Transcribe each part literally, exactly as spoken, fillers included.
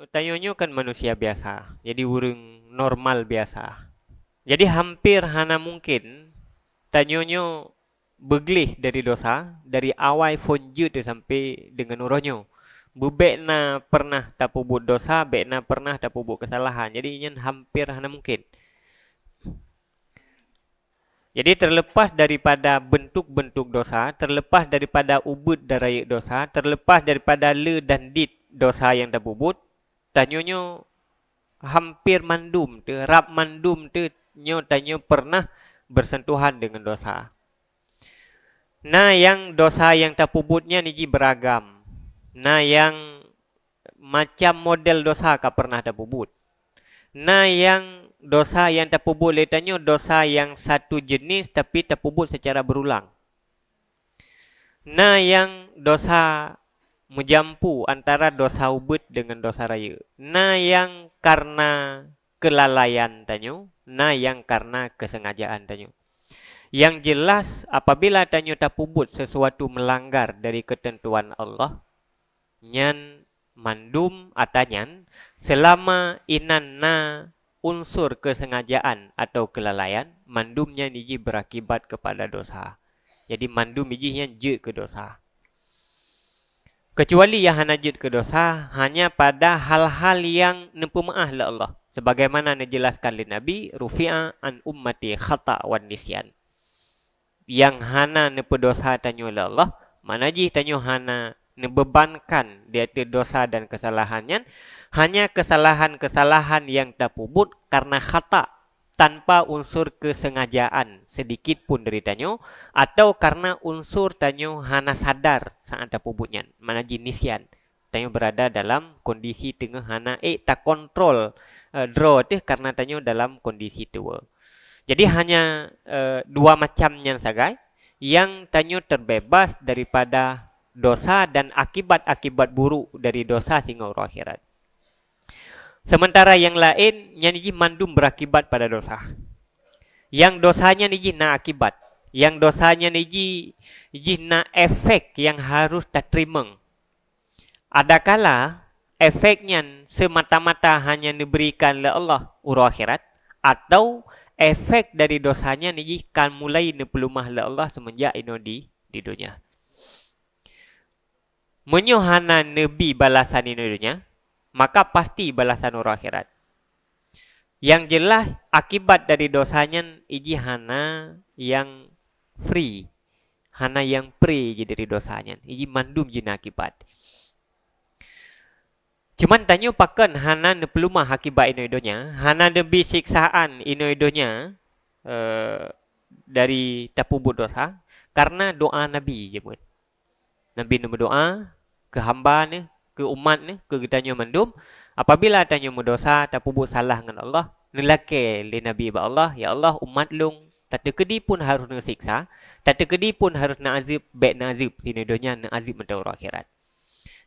Tanyoe nyoe kan manusia biasa, jadi ureuëng normal biasa. Jadi hampir hana mungkin tanyoe nyoe beugleh dari dosa, dari awai phon jeuet sampai deungon uroe nyoe. Beubek na pernah tapeubuet dosa, bek na pernah tapeubuet kesalahan. Jadi nyan hampir hana mungkin. Jadi terlepas daripada bentuk-bentuk dosa, terlepas daripada ubeuet dan rayeuk dosa, terlepas daripada le dan dit dosa nyang tapeubuet, tanyoe nyoe hampir mandum teuh, rab mandum teuh nyoe tanyoe pernah bersentuhan dengan dosa. Na nyang dosa nyang tapeubuet nyan jih beragam. Na nyang macam model dosa ka pernah tapeubuet. Na nyang dosa nyang tapeubuet lé tanyoe dosa nyang satu jenis tapi tapeubuet secara berulang. Na nyang dosa meujampu antara dosa ubeuet dengan dosa rayeuk. Na nyang karena kelalaian tanyoe, na nyang karena kesengajaan tanyoe. Yang jelas, apabila tanyoe tapeubuet sesuatu melanggar dari ketentuan Allah, nyan mandum ata nyan, selama inan na unsur kesengajaan atau kelalaian, mandum nyan jih berakibat kepada dosa. Jadi mandum jih nyan jeuet keu dosa. Kecuali nyang hana jeuet keu dosa, hanya pada hal-hal nyang neupeumeuáh lé Allah. Sebagaimana neujelaskan lé Nabi, "Rufi'a an ummati khata wan nisyan." Nyang hana neupeudosa tanyoe lé Allah, makna jih tanyoe hana neubebankan di ateueh dosa dan kesalahan nyan, hanya kesalahan-kesalahan nyang tapeubuet karena khata, tanpa unsur kesengajaan sedikit pun dari tanyoe, atau karena unsur tanyoe hana sadar saat tapeubuet nyan, makna jih nisyan. Tanyoe berada dalam kondisi teungoh hana ék takontrol, eh, droe teuh karena tanyoe dalam kondisi tuwoe. Jadi hanya, eh, dua macam nyan sagai nyang tanyoe terbebas daripada dosa dan akibat-akibat buruk dari dosa singoh uroe akhirat. Sementara nyang laén nyan jih mandum berakibat pada dosa. Nyang dosa nyan jih na akibat. Nyang dosa nyan jih, jih na efek nyang harus tateurimong. Adakala efek nyan semata-mata hanya neuberikan lé Allah uroe akhirat, atau efek dari dosa nyan jih ka mulai neupeuleumah lé Allah seumeunjak inoe di, di donya. Meunyoe hana neubi balasan inoe donya, maka pasti balasan uroe akhirat. Nyang jeulaih, akibat dari dosa nyan jih hana nyang free, hana nyang pre jih dari dosa nyan. Jih mandum jih na akibat. Cuman tanyoe pakon hana neupeuleumah akibat inoe donya, hana neubi siksaan inoe donya, eh, dari tapeubuet dosa, karena doa Nabi jih buet. Nabi neumeudoa keu hamba Neuh, keu umat Neuh, keu geutanyoe mandum, apabila tanyoe meudosa, tapeubuet salah ngon Allah, neulakée lé Nabi bak Allah, "Ya Allah, umat lôn tateukeudi pun harôh neusiksa, tateukeudi pun harôh neuazeueb, bék neuazeueb sinan donya, neuazeueb mantong uroe akhirat."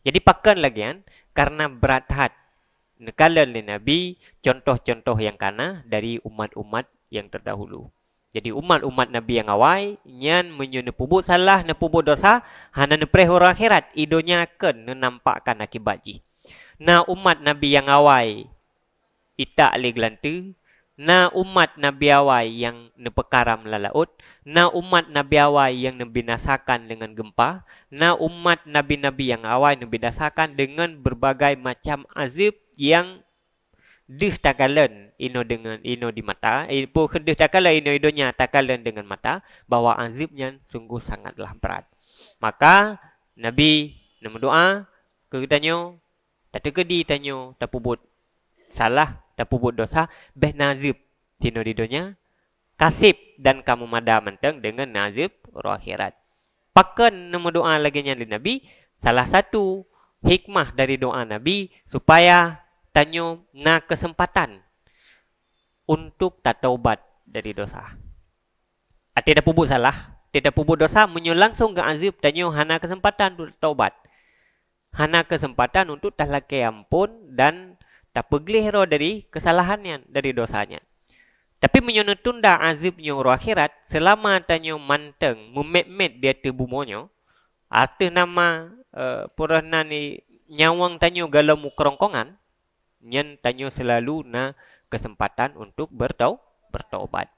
Jadi pakon lagée nyan, karena brat that neukalon lé Nabi contoh-contoh nyang kana dari umat-umat nyang terdahulu. Jadi umat-umat Nabi nyang awai nyan meunyoe neupeubuet salah, neupeubuet dosa, hana neupreh uroe akhirat, i donya kon neunampakkan akibat jih. Na umat Nabi nyang awai itak lé geulanteue, na umat Nabi awai nyang neupeukaram lam laôt, na umat Nabi awai nyang neubinasakan deungon geumpa, na umat nabi-nabi nyang awai neubinasakan deungon beureubagai macam azeueb nyang deuh takalon inoe deungon, inoe di mata, eh, peue kheueh deuh takalon inoe i donya takalon deungon mata, bahwa azeueb nyan sunggoh sangatlah brat. Maka Nabi neumeudoa keu geutanyoe, tateukeudi tanyoe tapeubuet salah, tapeubuet dosa, bék na azeueb sinoe di donya, ka seb dan ka meumada mantong deungon na azeueb uroe akhirat. Pakon neumeudoa lagée nyan lé Nabi? Salah satu hikmah dari doa Nabi supaya tanyoe na keuseumpatan untuk tataubat dari dosa. Até tapeubuet salah, até tapeubuet dosa, meunyoe langsong geuazeueb, tanyoe hana keuseumpatan untuk taubat. Hana keuseumpatan untuk talakée amphon dan tapeugleh droe dari keusalahan nyan, dari dosa nyan. Tapi meunyoe neutunda azeueb nyoe uroe akhirat, seulama tanyoe mantong meumet-met di ateueh bumoe nyoe, ateueh nama, eh, peue nan nyawöng tanyoe golom u keurongkongan, nyan tanyoe selalu na kesempatan untuk bertau-, bertaubat.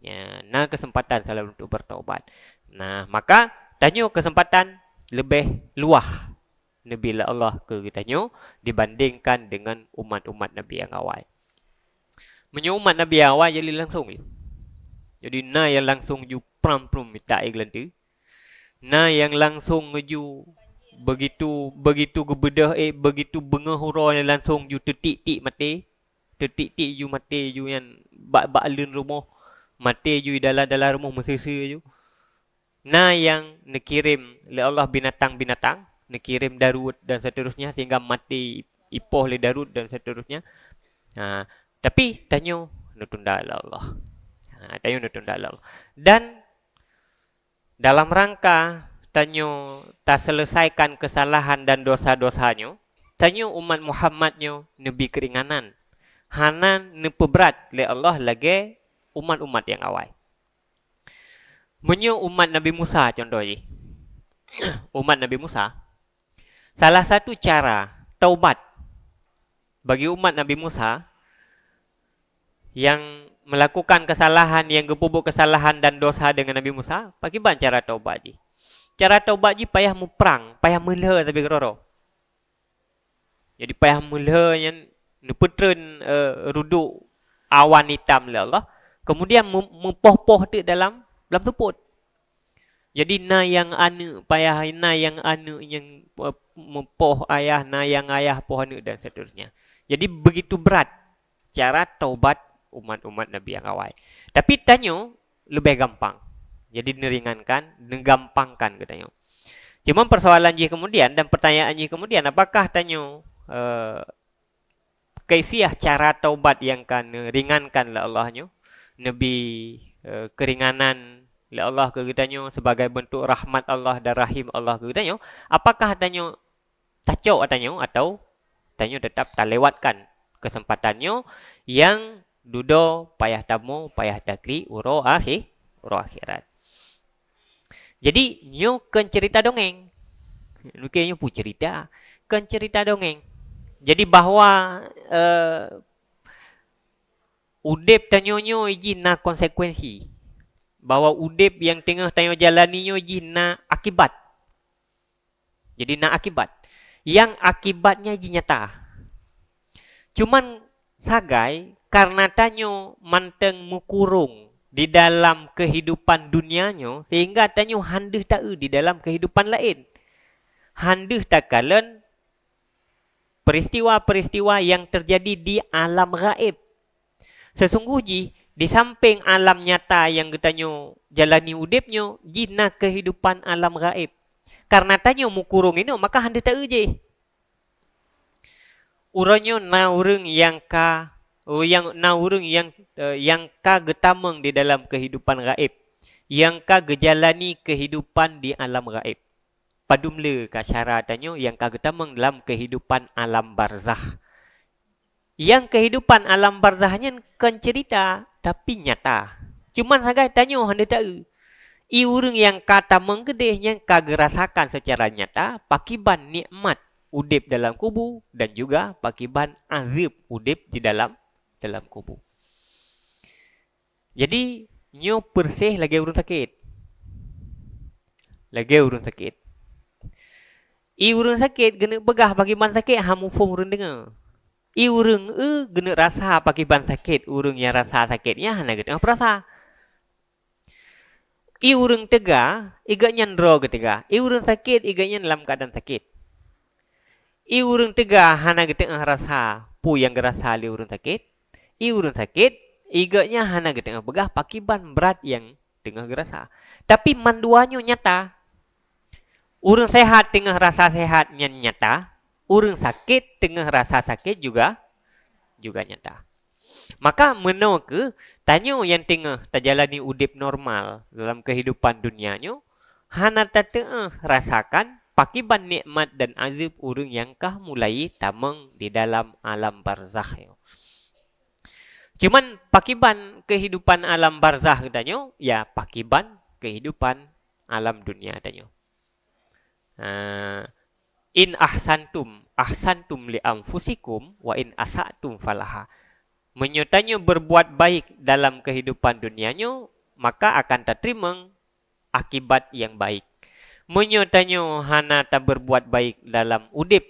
Ya, na kesempatan selalu untuk bertaubat. Nah, maka tanyoe kesempatan leubeh luwah neubi lé Allah keu geutanyoe dibandingkan dengan umat-umat Nabi nyang awai. Meunyoe umat Nabi nyang awai jadi langsong, jadi na nyang langsong ju pram-prum mita ék geulante. Na nyang langsong ngeju begitu, begitu geubeudôh ék, begitu beungoh uroe nyang langsong ju teutik-tik maté. Teutik-tik ju maté ju nyan bak-bak leuen rumoh, maté ju dalam-dalam rumoh meuseue-seue ju. Na nyang neukirém lé Allah binatang-binatang, neukirém daruet dan seterusnya sehingga maté ipoh lé daruet dan seterusnya. Ha, tapi tanyoe neutunda lé Allah. Ha, tanyoe neutunda lé Allah. Dan dalam rangka tanyoe taseuleusaikon keusalahan dan dosa-dosa nyoe, tanyoe umat Muhammad nyoe neubi keuringanan, hana neupeubrat lé Allah lagée umat-umat nyang awai. Meunyoe umat Nabi Musa contoh jih, umat Nabi Musa, salah satu cara taubat bagi umat Nabi Musa nyang melakukan kesalahan, nyang geupeubuet kesalahan dan dosa dengan Nabi Musa, pakiban cara taubat jih? Cara taubat jih payah muprang, payah meulhö sabe keudroe. Jadi payah meulhö nyan neupeutreun, eh, rudok awan itam lé Allah, kemudian meu-, meupoh-poh teuk dalam, dalam seupôt. Jadi na nyang aneuëk payah, na nyang aneuëk nyang, eh, meupoh ayah, na nyang ayah poh aneuëk dan seterusnya. Jadi begitu berat cara taubat umat-umat Nabi nyang awai. Tapi tanyoe leubeh gampang. Jadi neuringankan, neugampangkan geutanyoe. Cuma persoalan jih kemudian dan pertanyaan jih kemudian, apakah tanyoe, eh, kaifiah cara taubat nyang ka neuringankan lé Allah nyoe, neubi, eh, keuringanan lé Allah keu geutanyoe sebagai bentuk rahmat Allah dan rahim Allah keu geutanyoe, apakah tanyoe tacok tanyoe atau tanyoe teutap talewatkan keuseumpatan nyoe nyang dudoe payah tamoe, payah takri uroe akhé-, uroe akhirat. Jadi, nyoe kon cerita dongeng. Mungkin nyoe pun cerita, kon cerita dongeng. Jadi, bahwa, eh, udeb tanyoe nyoe jih na konsekuensi. Bahwa udeb nyang teungoh tanyoe jalani nyoe jih na akibat. Jadi, na akibat. Nyang akibatnya jih nyata. Cuman sagai, karena tanyoe mantong meukurong di dalam keuhidupan dunia nyoe, sehingga tanyoe han deuh taeu di dalam keuhidupan laén. Han deuh takalon peristiwa-peristiwa nyang teujadi di alam gaéb. Seusunggoh jih, di sampéng alam nyata nyang geutanyoe jalani udeb nyoe, jih na keuhidupan alam gaéb. Karena tanyoe meukurong inoe, maka han deuh taeu jih. Uroe nyoe na ureuëng nyang ka, oh, nyang, na ureuëng nyang, eh, nyang ka geutamong di dalam keuhidupan gaéb, nyang ka geujalani keuhidupan di alam gaéb. Padum le ka syara tanyoe nyang ka geutamong lam keuhidupan alam barzakh. Nyang keuhidupan alam barzakh nyan kon cerita, tapi nyata. Cuman sagai tanyoe han deuh taeu. I ureuëng nyang ka tamong keudeh nyan ka geurasakan secara nyata pakiban nikmat udeb dalam kubu dan juga pakiban azeueb udeb di dalam, dalam kubu. Jadi, nyoe peureséh lagée ureuëng sakét. Lagée ureuëng sakét. I ureuëng sakét geuneuk peugah pakiban sakét han muphom ureuëng deungoe. I ureuëng eu geuneuk rasa pakiban sakét ureuëng nyang rasa sakét nyan hana geuteungoh peurasa. I ureuëng teuga, i gobnyan droe geuteuga. I ureuëng sakét, i gobnyan lam keuadaan sakét. I ureuëng teuga hana geuteungoh rasa peue nyang geurasa lé ureuëng sakét. I ureuëng sakét, i gobnyan hana geuteungoh peugah pakiban brat nyang teungoh geurasa. Tapi mandua nyoe nyata. Ureuëng seuhat teungoh rasa seuhat nyan nyata, ureuëng sakét teungoh rasa sakét juga, juga nyata. Maka meunoe kheueh tanyoe nyang teungoh tajalani udeb normal dalam keuhidupan dunia nyoe, hana tateu'oh rasakan pakiban nikmat dan azeueb ureuëng nyang ka mulai tamong di dalam alam barzakh nyoe. Cuman pakiban keuhidupan alam barzakh geutanyoe, ya pakiban keuhidupan alam dunia tanyoe. Ah, "In ahsantum "Ahsantum li anfusikum wa in asa'tum falaha." Meunyoe tanyoe berbuat baik dalam kehidupan dunia nyoe, maka akan tateurimong akibat nyang baik. Meunyoe tanyoe hana taberbuat baik dalam udeb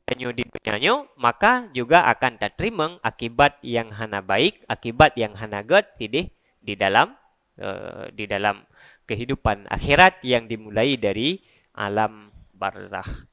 tanyoe di dunia nyoe, maka juga akan tateurimong akibat nyang hana baik, akibat nyang hana gét sideh di dalam, eh, di dalam kehidupan akhirat yang dimulai dari alam barzakh.